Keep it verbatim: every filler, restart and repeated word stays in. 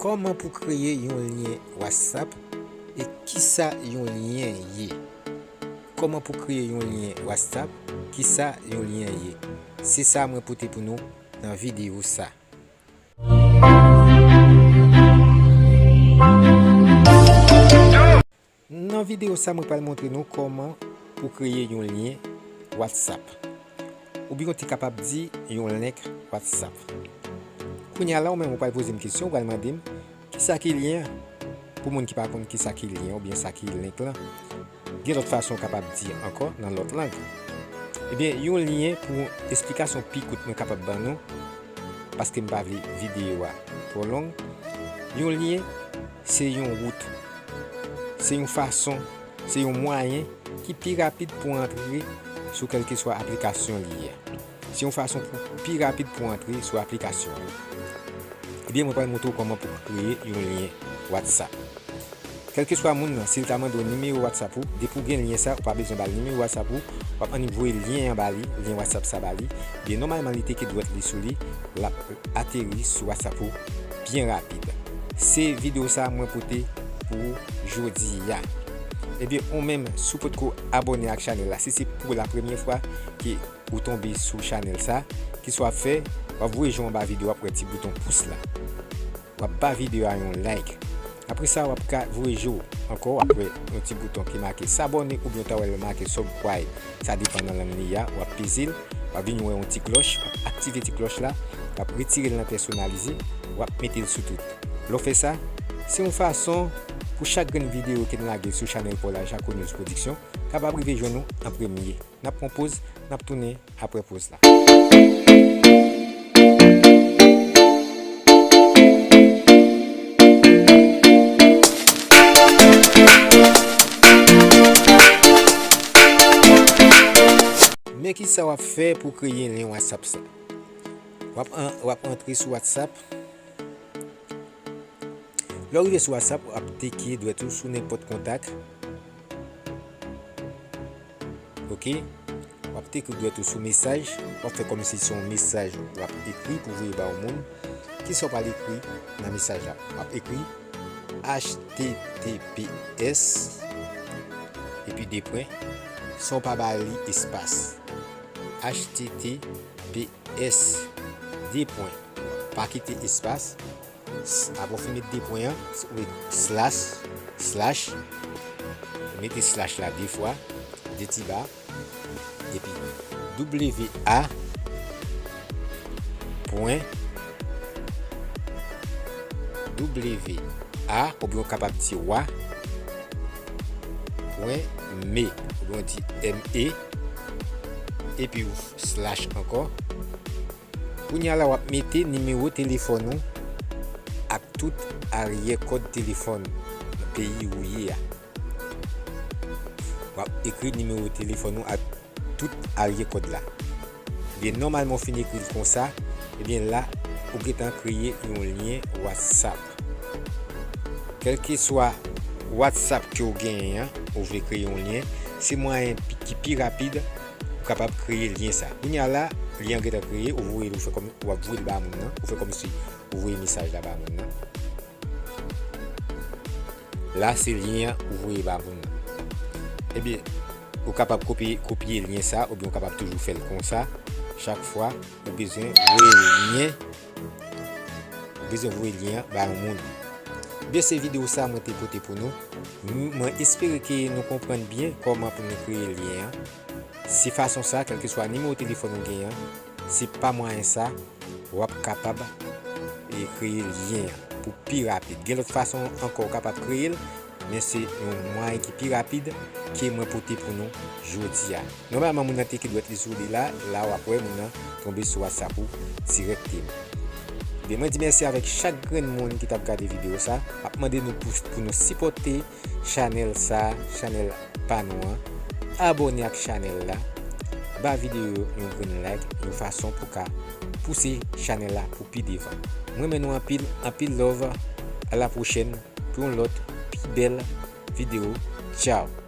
Kòman pou kreye yon lyen WhatsApp e kisa yon lyen ye? Kòman pou kreye yon lyen WhatsApp? Kisa yon lyen ye? Se sa mwen pote pou nou nan videyo sa. Nan videyo sa, mwen pral montre nou kòman pou kreye yon lyen WhatsApp. Oubyen ou te kapab di yon link WhatsApp. Kounye a la, ou menm ou pral poze m kesyon, ou pral mande m, kisa ki lyen an? Pou moun ki pa konn kisa ki lyen oubyen sa ki link lan, gen lòt fason ou kapab di ankò nan lòt lang. Ebyen, yon lyen, pou esplikasyon pi kout mwen kapab ban nou, paske m pa vle videyo a twò long, yon lyen, se yon wout, se yon fason, se yon mwayen ki pi rapid pou antre sou kèlkeswa aplikasyon li ye a. Se yon fason pou pi rapid pou antre sou aplikasyon an. Ebyen, mwen pral montre w kòman pou kreye yon lyen WhatsApp. Kèlkeswa moun nan, si l ta mande w nimewo WhatsApp ou, depi w gen lyen sa, ou pa bezwen ba l nimewo WhatsApp ou, w ap annik voye lyen an ba li, lyen WhatsApp sa ba li. Ebyen, nòmalman, li teke dwèt li sou li, l ap ateri sou WhatsApp ou byen rapid. Se videyo sa mwen pote pou jodi a. Ebyen, ou menm, si w potko abòne ak chanèl la, si se pou la premyè fwa ke ou tonbe sou chanèl sa, kisa w ap fè? W ap voye je w anba videyo, w ap wè ti bouton pous la. W ap ba videyo a yon like. Apre sa, w ap ka voye je w ankò, w ap wè yon ti bouton ki make s'abonner oubyen w ta wè l make subscribe. Sa depann nan lang li a, w ap peze l, w ap vin wè yon ti klòch, w ap aktive ti klòch la, w ap retire l nan pèsonalize, w ap mete l sou tout. Lè w fè sa, se yon fason pou chak grenn videyo ke n lage sou chanèl pa w la, Jaco News Production, kapab rive jwenn ou an premye. N ap pran poz, n ap tounen apre poz la. Men kisa w ap fè pou kreye lyen WhatsApp sa? W ap an-, w ap antre sou WhatsApp. Lè w rive sou WhatsApp, w ap teke dwèt ou sou nenpòt kontak. Ok? W ap teke dwèt ou sou mesaj. W ap fè kòmsi se yon mesaj w ap ekri pou voye ba yon moun. Kisa w pral ekri nan mesaj la? W ap ekri H T T P S epi de pwen, san w pa ba li espas. H T T P S, de pwen. Pa kite espas. S-, apre w fin met de pwen an, s-, ou met slash, slash, ou mete slash la de fwa, de ti ba, epi W A pwen W A, oubyen w kapab di wa, pwen me, oubyen w di M E, epi w slash ankò. Kounye a la, w ap mete nimewo telefòn ou ak tout aryè kòd telefòn nan peyi ou ye a. W ap ekri nimewo telefòn ou ak tout aryè kòd la. Ebyen, nòmalman, w fin ekri l konsa, ebyen, la, ou gentan kreye yon lyen WhatsApp. Kèlkeswa WhatsApp ke w genyen an, ou vle kreye yon lyen, se mwayen pi, ki pi rapid ou kapab kreye lyen sa. Kounye a la, lyen an gentan kreye, ou voye l, ou fè kòm, w ap voye l ba moun nan, ou fè kòmsi ou voye mesaj la ba moun nan. La, se lyen an ou voye ba moun nan. Ebyen, ou kapab kopye, kopye lyen sa, oubyen ou kapab toujou fè l konsa. Chak fwa ou bezwen voye lyen, ou bezwen voye lyen an ba yon moun. Ebyen, se videyo sa mwen te pote pou nou. M-, mwen espere ke nou konprann byen kòman pou nou kreye lyen an. Se fason sa, kèlkeswa nimewo telefòn ou genyen an, se pa mwayen sa w ap kapab, e, kreye lyen an pou pi rapid. Gen lòt fason ankò ou kapab kreye l, men se yon mwayen ki pi rapid ke mwen pote pou nou jodi a. Nòmalman, moun nan teke dwèt li sou li la, la w ap wè moun nan tonbe sou WhatsApp ou dirèkteman. Ebyen, mwen di mèsi avèk chak grenn moun ki t ap gade videyo sa. M ap mande nou pou, pou nou sipòte chanèl sa, chanèl pa nou an. Abòne ak chanèl la. Ba videyo yon grenn like, yon fason pou ka pouse chanèl la pou pi devan. Mwen renmen nou anpil, anpil love. A la pwochèn pou yon lòt pi bèl videyo. Tchao.